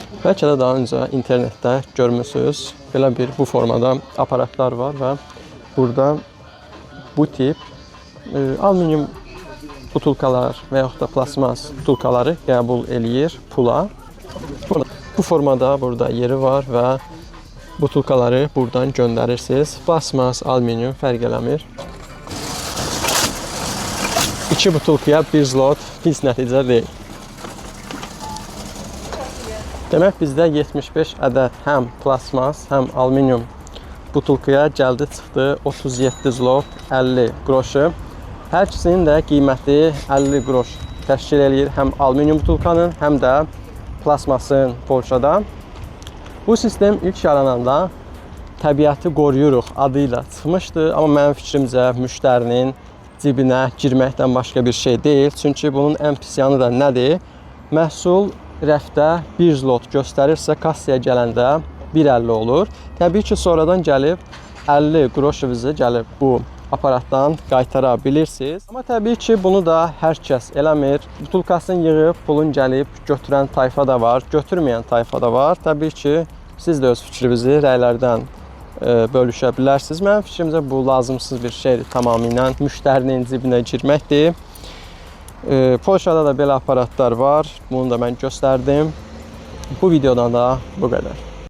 Bəlkə də daha öncə internetdə görmüsünüz. Belə bir bu formada aparatlar var və burada bu tip alüminium butulkalar və yaxud da plasmas butulkaları qəbul eləyir pula. Bu formada burada yeri var və butulkaları buradan göndərirsiniz. Plasmas, alüminium fərq eləmir. 2 butulkaya 1 zlot pis nəticə deyil. Demək bizdə 75 ədəd həm plasmas, həm alüminium butulkaya gəldi çıxdı 37 zlot 50 qroşu. Hər ikisinin də qiyməti 50 qroş təşkil eləyir həm alüminium butulkanın, həm də plasmasın Polşada. Bu sistem ilk yarananda təbiəti qoruyuruq adı ilə çıxmışdı, amma mənim fikrimcə müştərinin cibinə girməkdən başqa bir şey deyil. Çünki bunun ən pis yanı da nədir? Məhsul rəfdə 1 zlot göstərirsə, kassaya gələndə 1.50 olur. Təbii ki, sonradan gəlib 50 qroşunuzu gəlib bu aparatdan qaytara bilirsiniz. Amma təbii ki, bunu da hər kəs eləmir. Butulkasını yığıb pulun gəlib götürən tayfa da var, götürməyən tayfa da var. Təbii ki, siz də öz fikrinizi rəylərdən bölüşə bilərsiniz. Mənim fikrimcə bu lazımsız bir şeydir, tamamilə müştərinin cibinə girməkdir. Polşada da belə aparatlar var. Bunu da mən göstərdim. Bu videodan da bu qədər.